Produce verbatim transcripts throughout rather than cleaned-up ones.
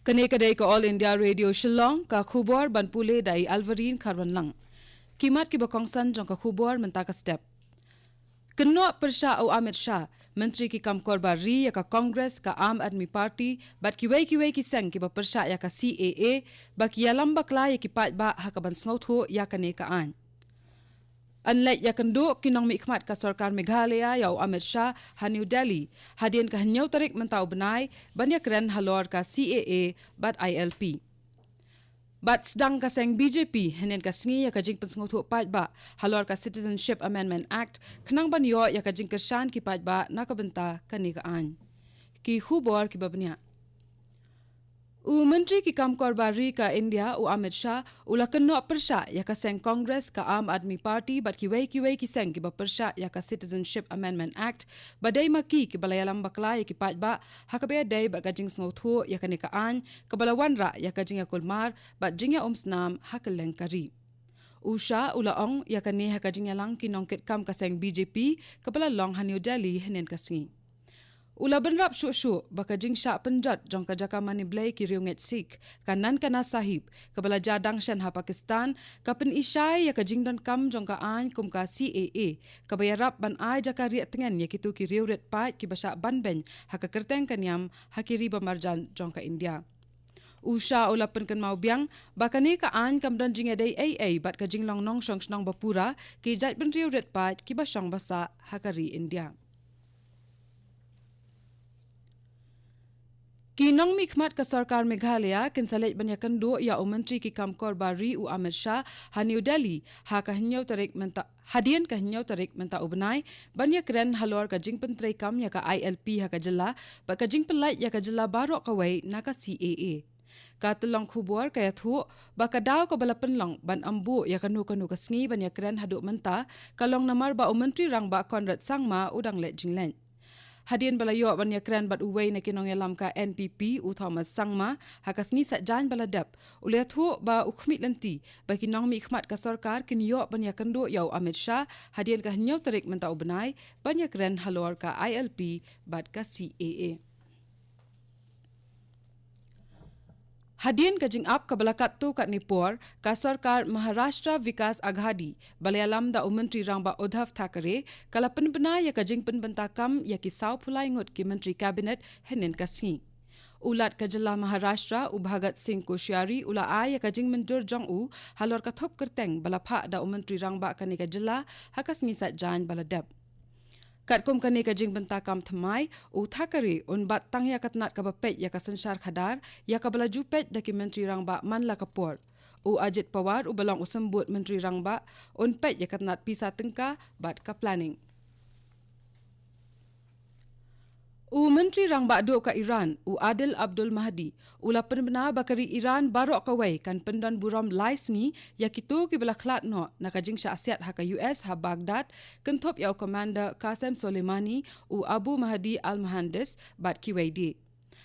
Kane ka dei ka All India Radio Shillong, ka khubor ban pule da i Alvarine Kharwanlang. Ki mat kiba kongsan jong ka khubor mynta ka step. Kynnoh pyrshah u Amit Shah, Myntri ki kam kor bar ri ïa ka Congress, ka Aam Aadmi Party bad kiwei kiwei ki seng kiba pyrshah ïa ka C A A, ba ki ïalam bakla ïa ki paidbah ha kaban sngewthuh ïa kane ka aiñ. Yn leit ïakynduh ki nongmihkhmat ka sorkar Meghalaya ïa u Amit Shah ha New Delhi hadien ka hynñiew tarik mynta u bnai, ban ïakren halor ka C A A bad I L P. Bad sdang ka seng B J P hynnin ka sngi ïa ka jingpynsngewthuh paidbah halor ka Citizenship Amendment Act, khnang ban ïoh ïa ka jingkyrshan ki paidbah na ka bynta kane ka aiñ. Ki khubor kiba bniah. U Myntri ki kam kor bar ri ka India, u Amit Shah, u la kynnoh pyrshah ïa ka seng Congress, ka Aam Aadmi Party bad kiwei kiwei ki seng kiba pyrshah ïa ka Citizenship Amendment Act, ba dei ma ki kiba la ïalam bakla ïa ki paidbah ha kaba ïadei bad ka jingsngewthuh ïa kane ka aiñ, kaba la wanrah ïa ka jingïakulmar bad jingïaumsnam ha kylleng ka ri. U Shah u la ong ïa kane ha ka jingïalang ki nongkitkam ka seng B J P kaba la long ha New Delhi hynnin ka sngi. U la bynrap shuh shuh ba ka jingshah pynjot jong ka jaka mane blei ki riewngeit Sikh, ka Nankana Sahib, kaba la jia dang shen ha Pakistan, ka pynishai ïa ka jingdonkam jong ka aiñ kum ka C A A, kaba ïarap ban ai jaka rieh tngen ïa kito ki riewrit paid kiba shah ban beiñ ha ka kyrteng ka niam ha ki ri ba marjan jong ka India. U Shah u la pynkynmaw biang ba kane ka aiñ kam don jingïadei ei ei bad ka jinglong nongshong shnong ba pura ki jaitbynriew rit paid kiba shong ba sah ha ka ri India. Ki nongmihkhmat ka sorkar Meghalaya kin sa leit ban ïakynduh ïa u Myntri ki kam kor bar ri, u Amit Shah, ha New Delhi ha ka hynñiew tarik mynta, hadien ka hynñiew tarik mynta u bnai, ban ïakren halor ka jingpyntreikam ïa ka I L P ha ka jylla bad ka jingpynlait ïa ka jylla baroh kawei na ka C A A. Ka tyllong khubor ka ïathuh ba ka daw kaba la pynlong ban ym buh ïa kano kano ka sngi ban ïakren haduh mynta, ka long namar ba u Myntri Rangbah Conrad Sangma u dang leit jingleit. Hadien ba la ïoh ban ïakren bad uwei na ki nongïalam ka N P P, u Thomas Sangma, ha ka sngi Saitjaiñ ba la dep, u la ïathuh ba u khmih lynti ba ki nongmihkhmat ka sorkar kin ïoh ban ïakynduh ïa u Amit Shah hadien ka hynñiew tarik mynta u bnai, ban ïakren halor ka I L P bad ka C A A. Hadien ka jingap kaba la katto katne por, ka sorkar Maharashtra Vikas Aghadi, ba la ïalam da u Myntri Rangbah Uddhav Thackeray, ka la pynbna ïa ka jingpynbynta kam ïa ki sawphew lai ngut ki Myntri Cabinet hynnin ka sngi. U Lat ka jylla Maharashtra, u Bhagat Singh Koshyari, u la ai ïa ka jingmynjur jong u halor ka thup kyrteng ba la phah da u Myntri Rangbah kane ka jylla ha ka sngi Saitjaiñ ba la dep. Katkum kane ka jingbynta kam thymmai, u Thackeray un bat tang ïa ka tnat kaba peit ïa ka synshar khadar, ïa kaba la ju peit da ki Myntri Rangbah man la ka por. U Ajit Pawar, uba long u symbud Myntri Rangbah, un peit ïa ka tnat pisa tyngka bad ka planning. U Myntri Rangbah Duh ka Iran, u Adil Abdul Mahdi, u la pynbna ba ka ri Iran baroh kawei kan pyndon burom lai sngi ïa kito kiba la khlad noh na ka jingshah siat ha ka U S ha Baghdad, kynthup ïa u Commander Qasem Soleimani, u Abu Mahdi al-Muhandis bad kiwei de.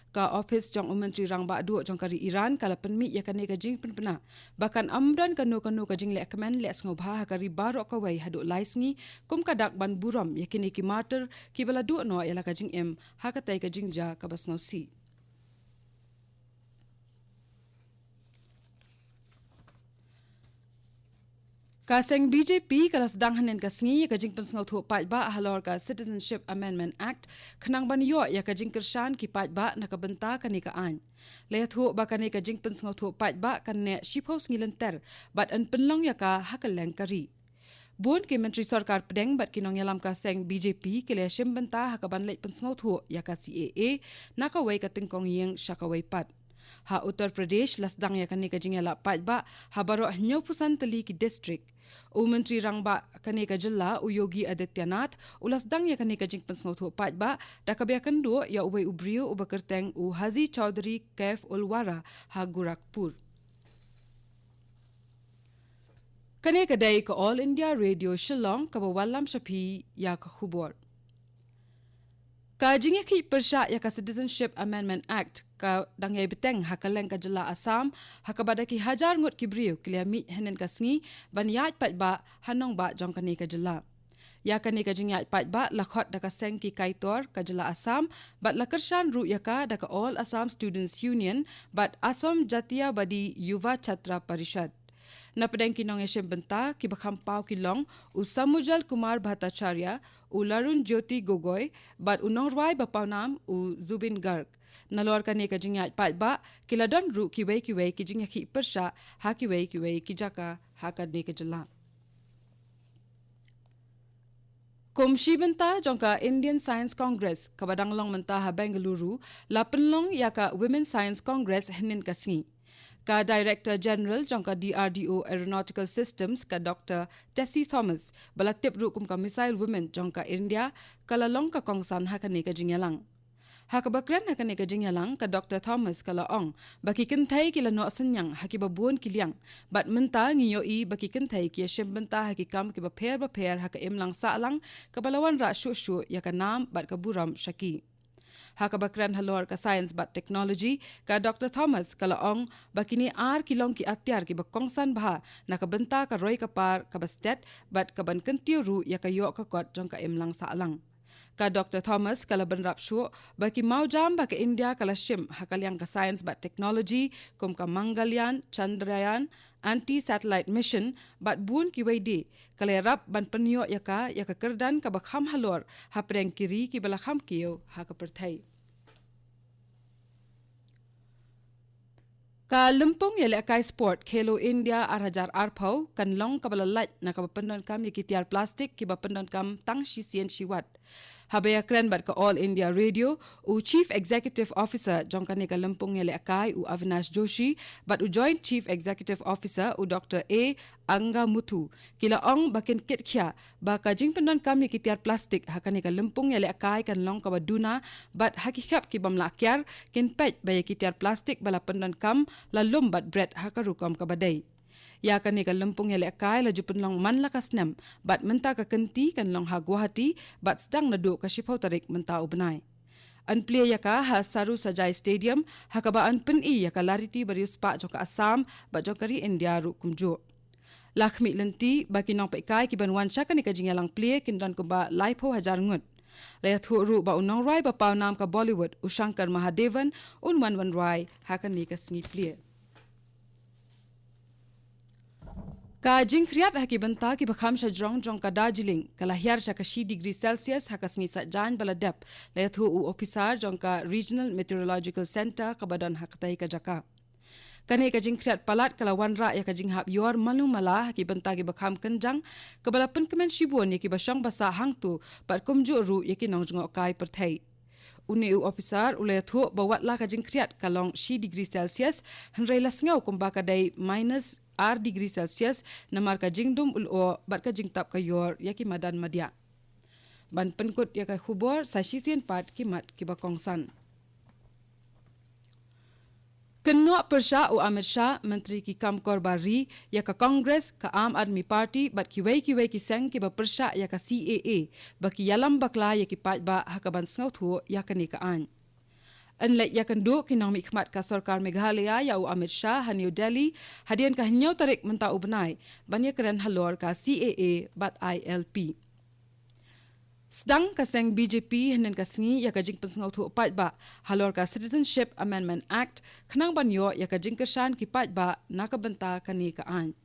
Ka ophis jong u Myntri Rangbah Duh jong ka ri Iran ka la pynmih ïa kane ka jingpynbna ba kan ym don kano kano ka jingleh kmen leh sngewbha ha ka ri baroh kawei haduh lai sngi, kum ka dak ban burom ïa kine ki martyr kiba la duh noh ïa la ka jingim ha katei ka jingjia kaba sngewsih. Ka seng B J P ka la sdang hynnin ka sngi ïa ka jingpynsngewthuh paidbah halor ka Citizenship Amendment Act, khnang ban ïoh ïa ka jingkyrshan ki paidbah na ka bynta kane ka aiñ. La ïathuh ba kane ka jingpynsngewthuh paidbah kan neh shiphew sngi lynter bad yn pynlong ïa ka ha kylleng ka ri. Bun ki myntri sorkar pdeng bad ki nongïalam ka seng B J P ki la ïashim bynta ha kaban leit pynsngewthuh ïa ka C A A na kawei ka tyngkong ïing sha kawei pat. Ha Uttar Pradesh la sdang ïa kane ka jingïalap paidbah ha baroh hynñiewphew san tylli ki district. U Myntri Rangbah kane ka jylla, u Yogi Adityanath, u la sdang ïa kane ka jingpynsngewthuh paidbah da kaba ïakynduh ïa uwei u briew uba kyrteng u Haji Chaudhry Kaif ul Wara ha Gorakhpur. Kane ka dei ka All India Radio Shillong kaba wallam sha phi ïa ka khubor. Ka jingïakhih pyrshah ïa ka Citizenship Amendment Act ka dang ïai bteng ha kylleng ka jylla Assam, ha kaba da ki hajar ngut ki briew ki la ïamih hynnin ka sngi ban ïaid paidbah ha nongbah jong kane ka jylla. Ïa kane ka jingïaid paidbah la khot da ka seng ki kaitor ka jylla Assam, bad la kyrshan ruh ïa ka da ka All Assam Students Union bad Assam Jatiya Badi Yuva Chhatra Parishad. Na pdeng ki nongïashim bynta kiba kham paw ki long u Samujal Kumar Bhattacharya, u Larun Jyoti Gogoi, bad u nongrwai ba pawnam u Zubeen Garg. Nalor kane ka jingïaid paidbah, ki la don ruh kiwei kiwei ki jingïakhih pyrshah ha kiwei kiwei ki jaka ha kane ka jylla. Kum shi bynta jong ka Indian Science Congress kaba dang long mynta ha Bengaluru, la pynlong ïa ka Women Science Congress hynnin ka sngi. Ka Director General jong ka D R D O Aeronautical Systems, ka Doctor Tessie Thomas, ba la tip ruh kum ka Missile Woman jong ka India, ka la long ka kongsan ha kane ka jingïalang. Ha kaba kren ha kane ka jingïalang, ka Doctor Thomas ka la ong ba ki kynthei ki la noh synñiang ha kiba bun ki liang, bad mynta ngi ïohi ba ki kynthei ki ïashim bynta ha ki kam kiba pher bapher ha ka imlang sahlang, kaba la wanrah shuh shuh ïa ka nam bad ka burom sha ki. Ha kaba kren halor ka science bad technology, ka Doctor Thomas ka la ong ba kine ar ki long ki atiar kiba kongsan bha na ka bynta ka roi ka par kaba stet, bad kaban kyntiew ruh ïa ka ïoh ka kot jong ka imlang sahlang. Ka Doctor Thomas ka la bynrap shuh ba ki mawjam ba ka India ka la shim ha ka liang ka science bad technology, kum ka Mangalyaan, Chandrayaan, anti-satellite mission, bad bun kiwei de, ka la ïarap ban pynïoh ïa ka, ïa ka kyrdan kaba kham halor hapdeng ki ri kiba la kham kiew ha ka pyrthei. Ka lympung ïalehkai sport Khelo India ar hajar arphew kan long kaba la lait na kaba pyndonkam ïa ki tiar plastik kiba pyndonkam tang shisien shiwat. Haba ïakren bad ka All India Radio, u Chief Executive Officer jong kane ka lympung ïalehkai u Avinash Joshi, bad u Joint Chief Executive Officer u Doctor A Angamuthu, ki la ong ba kin kit khia ba ka jingpyndonkam ïa ki tiar plastik ha kane ka lympung ïalehkai kan long kaba duna, bad ha ki khep ki bym lah kiar kin peit ba ïa ki tiar plastik ba la pyndonkam la lum bad bret ha ka rukom kaba dei. Ïa kane ka lympung ïalehkai la ju pynlong man la ka snem, bad mynta ka kynti kan long ha Guwahati, bad sdang naduh ka shiphew tarik mynta u bnai. Yn plie ïa ka ha Sarusajai Stadium, ha kaba yn pyni ïa ka lariti bariewspah jong ka Assam bad jong ka ri India ruh kumjuh. La khmih lynti ba ki nongpeitkai kiban wan sha kane ka jingïalang plie kin don kumba laiphew hajar ngut. La ïathuh ruh ba u nongrwai ba pawnam ka Bollywood, u Shankar Mahadevan, un wan wanrwai ha kane ka sngi plie. Ka jingkhriat ha ki bynta kiba kham shajrong jong ka Darjeeling ka la hiar sha ka shi degree Celsius ha ka sngi Saitjaiñ ba la dep, la ïathuh u ophisar jong ka Regional Meteorological Centre kaba don ha katei ka jaka. Kane ka jingkhriat palat ka la wanrah ïa ka jinghap ïor malu mala ha ki bynta kiba kham kynjang, kaba la pynkmen shibun ïa kiba shong ba sah hangto, bad kumjuh ruh ïa ki nongjngohkai pyrthei. Une u ophisar u la ïathuh ba wat la ka jingkhriat ka long shi degree Celsius, hynrei la sngew kumba ka dei minus ar degree Celsius, namar ka jingdum u lyoh bad ka jingtap ka ïor ïa ki madan madiah. Ban pynkut ïa ka khubor, sa shisien pat ki mat kiba kongsan. Kynnoh pyrshah u Amit Shah, Myntri ki kam kor bar ri, ïa ka Congress, ka Aam Aadmi Party, bad kiwei kiwei ki seng kiba pyrshah ïa ka C A A, ba ki ïalam bakla ïa ki paidbah ha kaban sngewthuh ïa kane ka aiñ. Yn leit ïakynduh ki nongmihkhmat ka sorkar Meghalaya ïa u Amit Shah ha New Delhi, hadien ka hynñiew tarik mynta u bnai, ban ïakren halor ka C A A bad I L P. Sdang ka seng B J P hynnin ka sngi ïa ka jingpynsngewthuh paidbah halor ka Citizenship Amendment Act, khnang ban ïoh ïa ka jingkyrshan ki paidbah na ka bynta kane ka aiñ.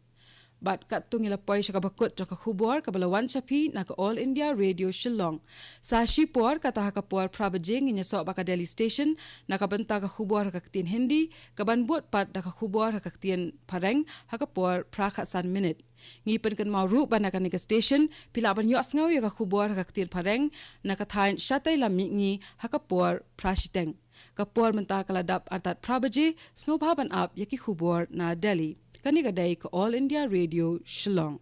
Bad katto ngi la poi sha kaba kut jong ka khubor kaba la wan sha phi na ka All India Radio Shillong. Sa shipor, kata ha ka por phra baje, ngin ïasoh bad ka Delhi Station na ka bynta ka khubor ha ka ktien Hindi, kaban bud pat da ka khubor ha ka ktien Phareng ha ka por phra khatsan minit. Ngi pynkynmaw ruh ba na kane ka station phi lah ban ïohsngew ïa ka khubor ha ka ktien Phareng na ka thaiñ shatei lam mihngi ha ka por phra shiteng. Ka por mynta ka la dap artat phra baje, sngewbha ban ap ïa ki khubor na Delhi. Kane ka dei ka All India Radio Shillong.